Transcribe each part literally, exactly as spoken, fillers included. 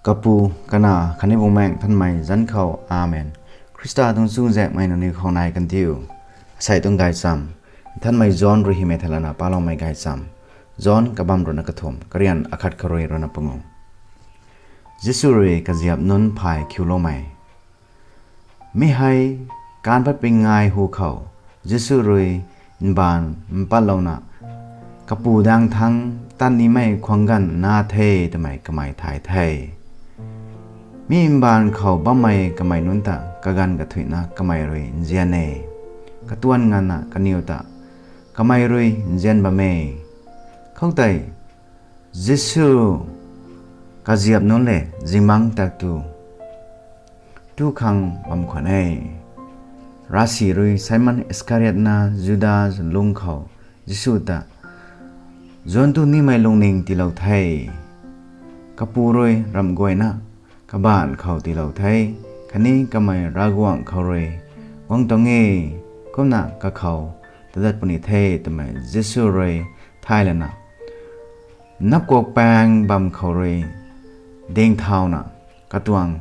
Kapu, Kanac khatni Bumaengh Nthanmei zanc khou. Amen. Khrista tuang chuzaenghmei nangniw khou nai kan diu. Asei tuang gaychamv Nthanmei John rui hymei thei lana paloumei gaychamv. John kabamv ruhna kathumh, karian akhat khou rui ruhna panguh. Jisu rui kaziap nunc phay khiuloumei. Mi hei kaanv patpui ngai hu khou, Jisu rui mbaanv mpatlouna, Kapu daeng thangc tat nimei khwang ganv na the twmei kamei thay the. Mi mbaanv khou bammei kamei nunc ta kaganv kathuicna kamei rui nzian e. Katuang nganvna kaniw ta kamei rui nzian bam e. Khoutei Jisu kaziap nunc lev zingbangc tak tu tu khang bam khwan e. Ravsic rui Simon Iskariot na Judas lungc khou Jisu ta zuanc tu nimei lungning tiilou the. Kapu rui ramh guayna kabaanc khou tiilou the, khatni kamei Ravguangc khou rui guang tuang e, kumna kakhou tadat puni the twmei Jisu rui thay lana, napkuak paeng bam khou rui ding thauna, katuang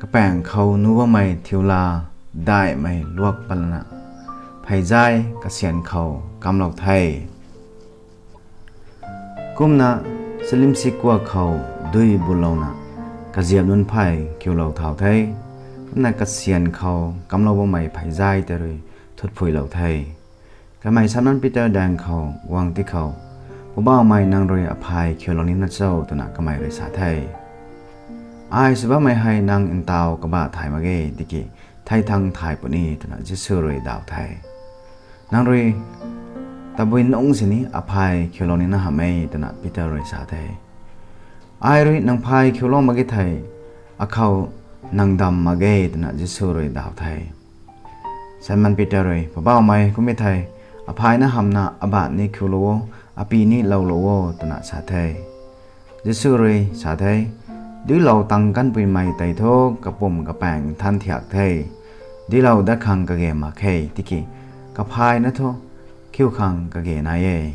kapaeng khou nuh bammei thiula daihmei luak pat lana, pheizai kasyan khou kamlou the. Kumna salimsi kuak khou dui bulouna, kaziap nunc phay khiulou thau the. Kumna kasyan khou kamlou bammei pheizai tei rui thutphuilou the. Kamei Simon Peter daeng khou guang ti khou, Poubauhmei, nang rui aphay khiulou nina cho? twna kamei rui sa the. Ai sw bammei hei nang ntaw kabah thay mak ge, tiki thei thangc thay puni, twna Jisu rui daw the. Nang rui tabui nungc sini aphay khiulou nina hamh e, twna Peter rui sa the. Ai rui nang phay khiulou mak ge thei, akhou nang damv mak ge, twna Jisu rui daw the. Simon Peter rui, Poubauhmei, kummei thei, aphayna hamhna abaanc ni khiulou o, apy ni loulou o, twna sa the. Jisu rui sa the, Duiclou tang kanpuimei tei thu kapumc kapaeng nthan thiak the. Duiclou dat khang kage mak khe, tiki kaphayna thu khiu khang kage nai e.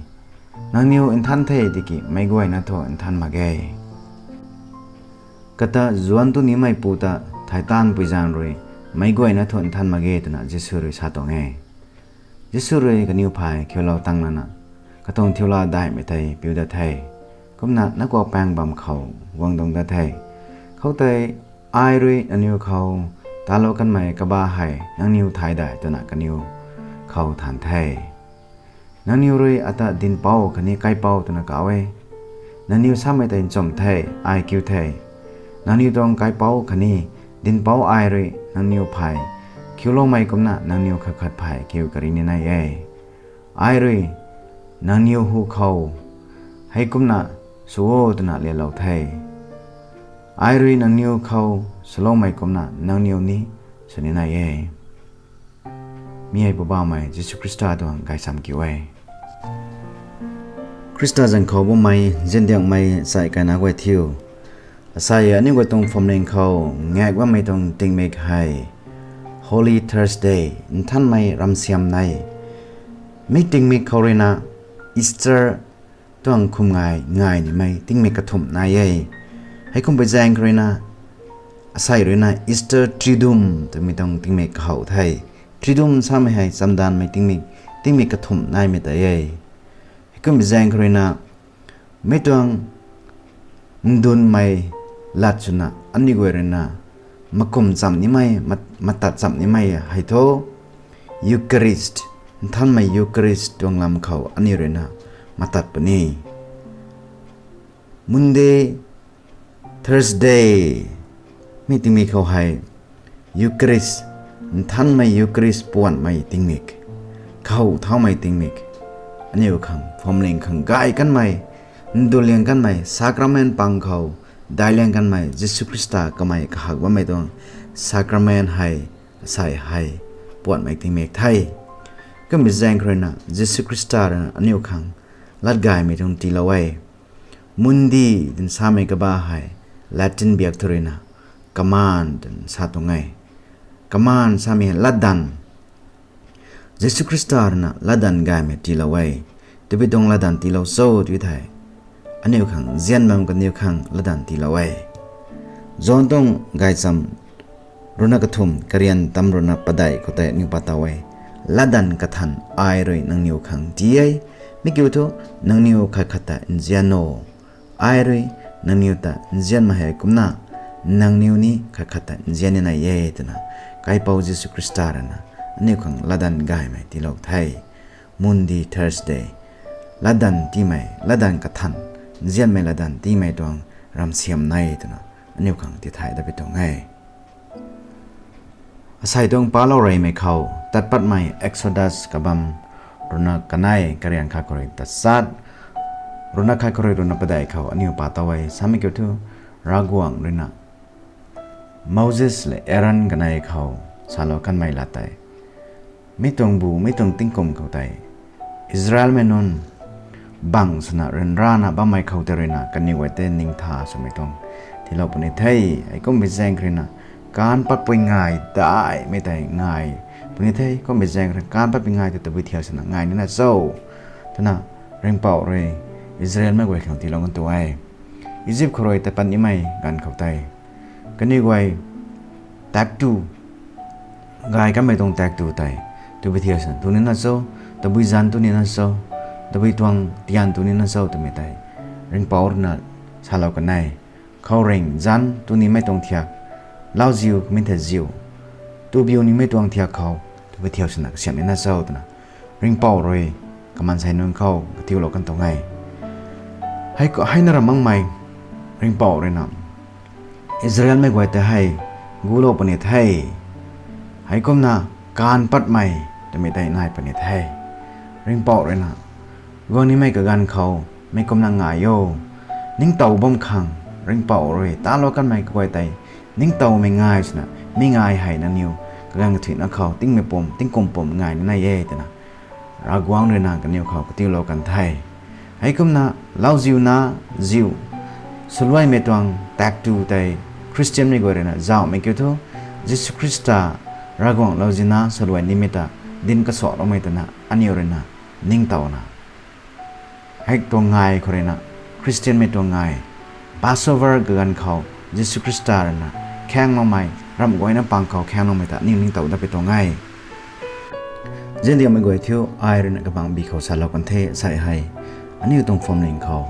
Nangniw nthan the, tiki meic guayna thu nthan mak ge. Kata zuanc tu nimeipu ta theitaan pui zaeng rui meic guayna thu nthan mak ge, twna Jisu rui sa tuang e. Jisu rui kaniw phay khiulou tang lana, katuang thiula daihmei tei piu dat the. Kumna napkuak paeng bam khou guang dungc dat the. Khoutei, Ai rui nangniw khou talou kanmei kabah hei nangniw thay de, twna kaniw khou than the. Nangniw rui ata Dinhpouc khatni Kaipouc twna kauc e. Nangniw samei tei nchumh the, ai kiu the. Nangniw tuang Kaipouc khatni Dinhpouc ai rui nangniw phay khiuloumei kumna nangniw khat khat phay khiu kari ni nai e. Ai rui nangniw hu khou heikumna sw o, twna lelou the. Ai rui nangniw khou swloumei kumna nangniw ni sw ni nai e. Mi hei Poubauhmei Jisu Khrista tuang gaychamv kiu e. Khrista zanc khou bammei nziandiangmei sai kaina guay thiu, asei aniu guay tuang phuamling khou ngaek bammei tuang tingmik hei Holy Thursday, Nthanmei Ramsiam Nei. Mi tingmik khou ruina Easter tuang khum ngai ngai nimei tingmik kathumh nai e. Heikumbi zaeng khou ruina, asei ruina Easter Triduum twmei tuang tingmik kahow the. Triduum samei hei chamdanvmei tingmik, tingmik kathumh naimei tei e. Heikumbi zaeng khou ruina, mi tuang ndunmei lat swna aniu guay ruina makum chamv nimei, mat-, matat chamv nimei hei thu, Eucharist, Nthanmei Eucharist tuang lam khou aniu ruina matat puni. Monday, Thursday, mi tingmik khou hei Eucharist, Nthanmei Eucharist puanhmei tingmik, kahow thaumei tingmik, aniu khang phuamling khang gay kanmei, nduliang kanmei, sacrament pang khou dailang kanmei, Jisu Khrista kamei kahak bammei tuang sacrament hei, asei hei puanhmei tingmik the. Kumbi zaeng khou ruina Jisu Khrista ruina aniu khang latgaymei tuang tiilou e. Mundi twna samei kabah hei Latin biak thu ruina command twna sa tuang e. Command samei hei latdanv. Jisu Khrista ruina latdanv gaymei tiilou e. Tabui tuang latdanv tiilou cho tw thei, aniu khang nzian bam kaniw khang latdanv tiilou e. John tuang gaychamv ruhna kathumh karian tam ruhna padeih khou tei aniu pa taw e. Latdanv kathan ai rui nangniw khang tii e. Mi kiu thu nangniw khat khat ta nzian o. Ai rui nangniw ta nzianmei hei kumna nangniw ni khat khat ta nzian ni nai e twna Kaipouc Jisu Khrista rui na aniu khang latdanv gaymei tiilou the. Maundy Thursday, latdanv tiimei, latdanv kathan, nzianmei latdanv tiimei tuang ramsiam nai twna aniu khang tithay dat pui tuang e. Asei tuang palou reymei khou tat patmei Exodus kabam ruhna kanei karian khat khou rui tachat, ruhna khat khou rui ruhna padeih khou aniu pa taw e. Samei kiu thu Ravguangc rui na Moses lev Aaron kanei khou salou kanmei lat tei, mi tuang bu, mi tuang tingkum khou tei Israelmei nunc bang swna ryanrana bammei khou tei rui na kaniw guay tei ningtha swmei tuang tiilou puni the. Heikum bi zaeng khou rui na kaanc patpui ngai daihmei tei ngai puni the. Kum bi zaeng khou rui kaanc patpui ngai tei tabui thiak swna ngai nina cho twna Ringhpouc rui Israelmei guay khang tiilou kan tu e. Egypt khou rui tat pat nimei ganv khou tei kaniw guay taektw, gay kanmei tuang taektw tei tabui thiak swna tu nina cho, tabui zanc tu nina cho, tabui tuang tian tu nina cho twmei tei Ringhpouc rui na salou kanei. Khouringh zanc tu nimei tuang thiak, lauziu mi thei ziu, tubiu nimei tuang thiak khou tabui thiak swna kasiamh nina cho twna Ringhpouc rui kamansei nunc khou katiulou kan tuang e. Hei, heina ra makmei Ringhpouc rui na Israelmei guay tei hei gulou puni the. Heikumna kaanc patmei twmei tei nai puni the. Ringhpouc rui na guang nimei kaganv khou mi kumna ngai o. Ningtow bam khang Ringhpouc rui talou kanmei kaguay tei ningtowmei ngai swna mi ngai hei nangniw kaganv kathuicna khou tingmei pum, tingkum pum ngai nina e twna Ravguangc rui na kaniw khou katiulou kan the. Heikumna lauziu na ziu, saluaimei tuang taektw tei Khristianmei guay rui na zauhmei kiu thu, Jisu Khrista Ravguangc lauziu na saluai nimei ta dinc kasuakloumei twna aniw rui na ningtowna hei tuang ngai khou rui na, Khristianmei tuang ngai, Passover kaganv khou Jisu Khrista rui na khaengloumei, ramh guayna pang khou khaengloumei ta aniw ningtow dat pui tuang e. Ziandiangmei guay thiu, ai rui na kabangc bi khou salou kan the, asei hei aniu tuang phuamling khou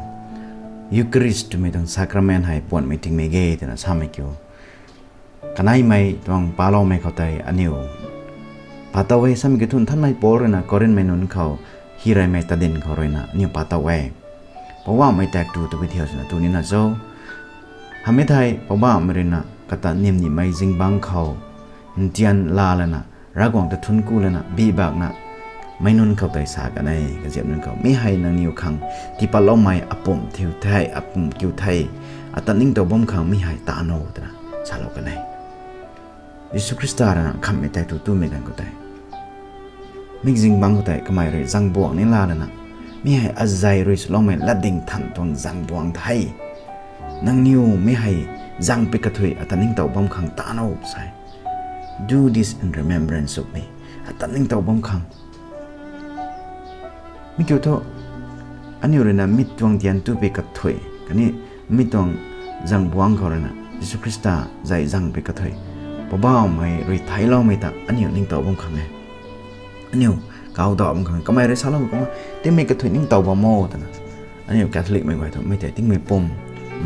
Eucharist twmei tuang sacrament hei puanhmei tingmei ge twna samei kiu. Kaneimei tuang paloumei khou tei aniu pa tow e. Samei kiu thu Nthanmei Paul rui na Korinthmei nunc khou hi reymei tadin khou rui na aniu pa tow e. Poubauhmei taektw tabui thiak swna tu nina cho. Hamhmei thei Poubauhmei rui na kata nimnimei zingbangc khou ntian laa lana, Ravguangc ta thuanc ku lana, bibakna meic nunc khou tei sa kan e, kaziap nunc khou, mi hei nangniw khang tiipatloumei apumc thiu the, apumc kiu the. Ata ningtow bam khang mi hei taanv o twna salou kan e. Jisu Khrista rui na khamhmei taektw tumei ganv khou tei, mi zingbangc khou tei kamei rui zaengbuangc ni laa lana, mi hei azei rui swloumei latding than tuang zaengbuangc the. Nangniw mi hei zaeng pui kathuic ata ningtow bam khang taanv o sa e. Do this in remembrance of me. Ata ningtow bam khang. Mi kiu thu, aniu rui na mi tuang tian tu pui kathuic khatni mi tuang zaengbuangc khou rui na Jisu Khrista zai zaeng pui kathuic, Poubauhmei rui theicloumei ta aniu ningtow bam khang e. Aniu kawdaw bam khang e. Kamei rui saloumei kumna tingmei kathuic ningtow bam o twna aniu Catholicmei guay thu mi tei tingmei pum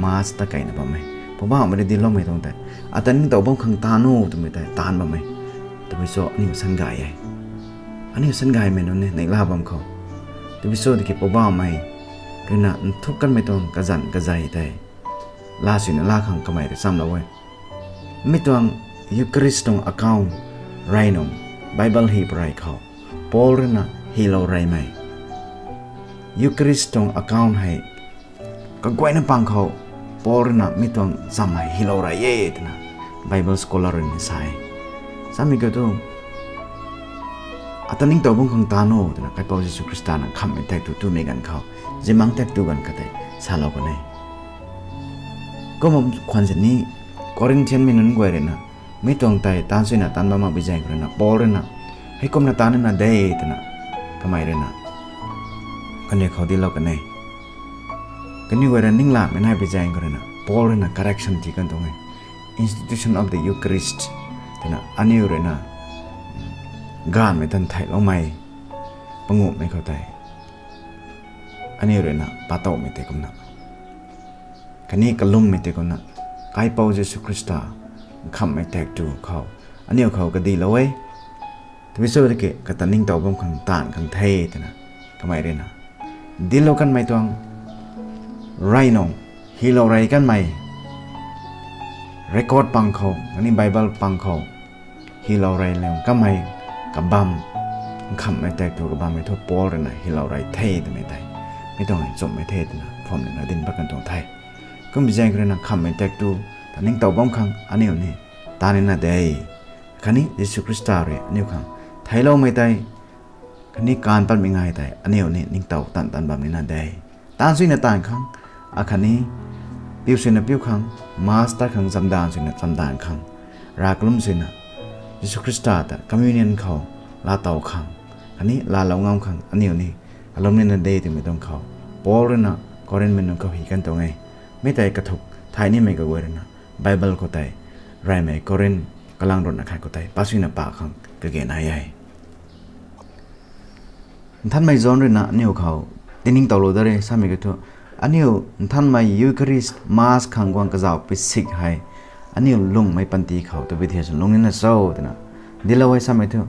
Mass ta keyna bam e. Poubauhmei rui dincloumei tuang tei ata ningtow bam khang taanv o twmei tei taanv bam e. Tabui cho aniu sangay e. Aniu sangaymei nunc ni neihla bam khou, tabui cho tiki Poubauhmei rui na nthuk kanmei tuang kazanc kazei tei laa suina laa khang kamei rui chamlou e. Mi tuang Eucharist tuang account rey nung, Bible hi parey khou Paul rui na hylou reymei Eucharist tuang account hei kaguayna pang khou Paul rui na mi tuang cham hei hylou rey e twna Bible scholar rui ni sa e. Samei kiu thu, ata ningtow bam khang taanv o twna Kaipouc Jisu Khrista na khamhmei taektw tumei ganv khou, ziamang taektw ganv khat tei salou kan e. Kumna khwan sini Corinthianmei nunc guay rui na mi tuang tei taanv suina taanv bam mak pui zaeng khou rui na Paul rui na heikumna taanv nina de twna kamei rui na kaniw khou dilou kan e. Kaniw guay rui ninglatmei nai pui zaeng khou rui na Paul rui na correction ti kan tuang e. institution of the Eucharist twna aniu ruina gaanvmei tan theihloumei panguhmei khou tei aniu ruina patowmei tei kumna khatni kalummei tei kumna Kaipouc Jisu Khrista nkhamhmei taektw khou aniu khou kadilou e. Tabui cho tiki kata ningtow bam khang taanv khang the twna kamei ruina dilou kanmei tuang rey nung, hilou rey kanmei record pang khou khatni Bible pang khou hilou rey lung kamei kabam, nkhamhmei taektw kabammei thu Paul ruina hilou rey the twmei tei mi tuang nchumhmei the twna phuamlana dinc pat kan tuang the. Kumbi zaeng khou ruina nkhamhmei taektw ta ningtow bam khang aniu ni taan nina de. Khatni Jisu Khrista rui aniu khang theicloumei tei khatni kaanv patmei ngai tei aniu ni ningtow tan tan bam nina de. Taanv suina taanv khang, akhatni piu suina piu khang, Mass tat khang, chamdaanv suina chamdaanv khang, rav kalum suina Jisu Khrista ta communion khou laatow khang khatni laalou ngam khang aniu ni kalum nina de twmei tuang khou Paul ruina Korinthmei nunc khou hi kan tuang e. Mi tei kathuk thay nimei kaguay ruina Bible khou tei reymei Korinth kalang ruhna khat khou tei pa suina pa khang kage nai e. Nthanmei John ruina aniu khou tiningtowlou da re samei kiu thu, aniu nthanmei Eucharist Mass khang guang kazauh pisik hei aniu lungmei panty khou tabui the sw lung nina cho twna dilou e samei thu,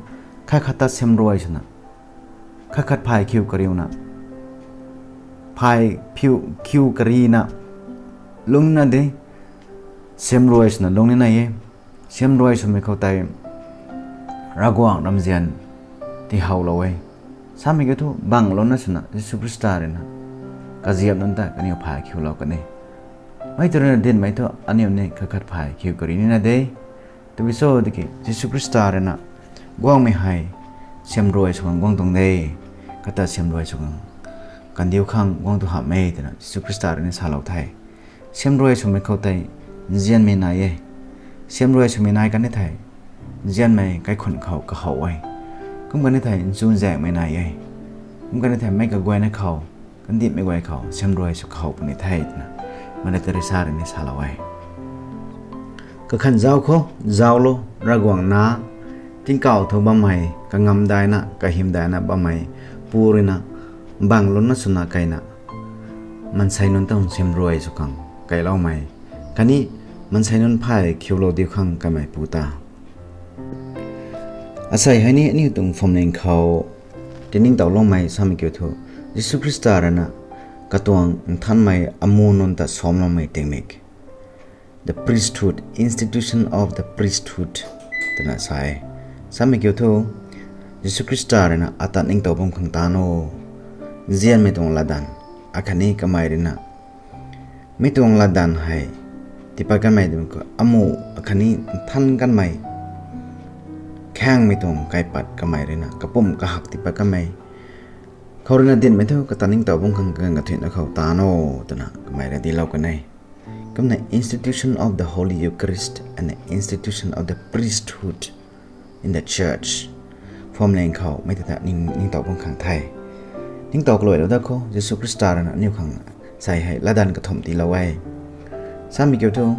khat khat ta siamruai swna, khat khat phay khiu kariuna, phay khiu karina lung nina de. Siamruai swna lung nina e. Siamruai swmei khou tei Ravguangc ramzian tihowlou e. Samei kiu thu banglouna swna Jisu Khrista ruina kaziap nunc ta kaniw phay khiulou kan e. Mei tw ruina dinhmei thu aniu ni khat khat phay khiu kari nina de. Tabui cho tiki Jisu Khrista ruina guangmei hei siamruai sw khang guang tuang de. Kata siamruai sw khang kandiu khang guang tu hamh e twna Jisu Khrista ruina salou the. Siamruai swmei khou tei nzianmei nai e. Siamruai swmei nai kan e thei, nzianmei kaikhun khou kahow e. Kum kan e thei nchunzaenghmei nai e. Kum kan e thei meic kaguayna khou, kandihmei guay khou siamruai sw kahow puni the twna Mother Teresa ruina salou e. Kakhanh zauc khou, zauclou, Ravguangc nac tingkauh thu bammei, kangamdaina, kahymdaina bammei Pu ruina banglouna swna keyna maansei nunc tuang siamruai sw khang keyloumei khatni maansei nunc phay khiulou diu khang kamei Pu ta. Asei hei ni aniu tuang phuamling khou tiningtowloumei samei kiu thu, Jisu Khrista ruina katuang nthanmei amu nunc ta samloumei tingmik, the priesthood, institution of the priesthood twna sa e. Samei kiu thu, Jisu Khrista ruina ata ningtow bam khang taanv o, nzianmei tuang latdanv, akhatni kamei ruina mi tuang latdanv hei tiipat kanmei twmei khou amu akhatni nthan kanmei khaengmei tuang kaipat kamei ruina kapumc kahak tiipat kanmei khou ruina dinhmei thu kata ningtow bam khang kaganv kathuicna khou taanv o twna kamei rui dilou kan e. Kumna institution of the Holy Eucharist and the institution of the priesthood in the church phuamling khou mei ta ta ning, ningtow bam khang the. Ningtow kaluailou dat khou Jisu Khrista ruina aniu khang sei hei latdanv kathumh tiilou e. Samei kiu thu,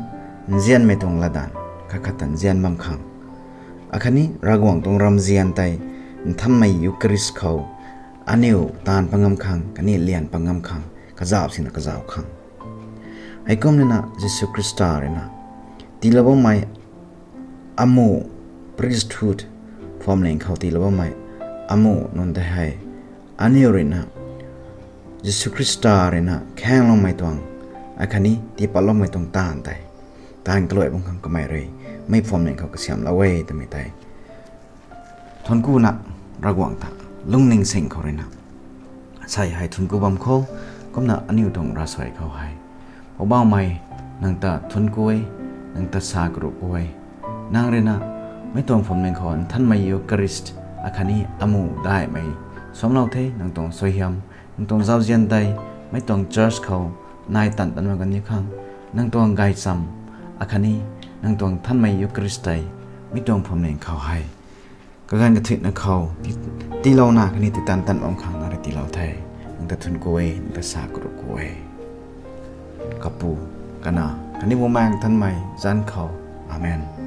nzianmei tuang latdanv, khat khat ta nzian bam khang, akhatni Ravguangc tuang ramzian tei nthanmei Eucharist khou aniu taanv pat ngam khang khatni lian pat ngam khang, kazauh sina kazauh khang. Heikum nina Jisu Khrista ruina tiilou bammei amu, priesthood phuamling khou tiilou bammei amu nunc tei hei aniu ruina Jisu Khrista ruina khaengloumei tuang akhatni tiipatloumei tuang taanv tei taanv kaluai bam khang kamei rui mei phuamling khou kasiamhlou e twmei tei thuanckuna Ravguangc ta lungning sing khou ruina sei hei thuancku bam khou, kumna aniu tuang ravsuai khou hei Poubauhmei, nang ta thuancku e, nang ta sa karuhcku e. Nang ruina mei tuang phuamling khou nthanmei Eucharist akhatni amu daihmei samlou the, nang tuang suaihiam, nang tuang zauzian tei mei tuang church khou nai tan tan bam kaniw khang, nang tuang gaychamv akhatni nang tuang nthanmei Eucharist tei mei tuang phuamling khou hei kaganv kathuicna khou tiilouna khatni tiitan tan bam khang nang rui tiilou the. Nang ta thuancku e, nang ta sa karuhcku e. Kapu, Kanac khatni Bumaengh Nthanmei zanc khou Amen.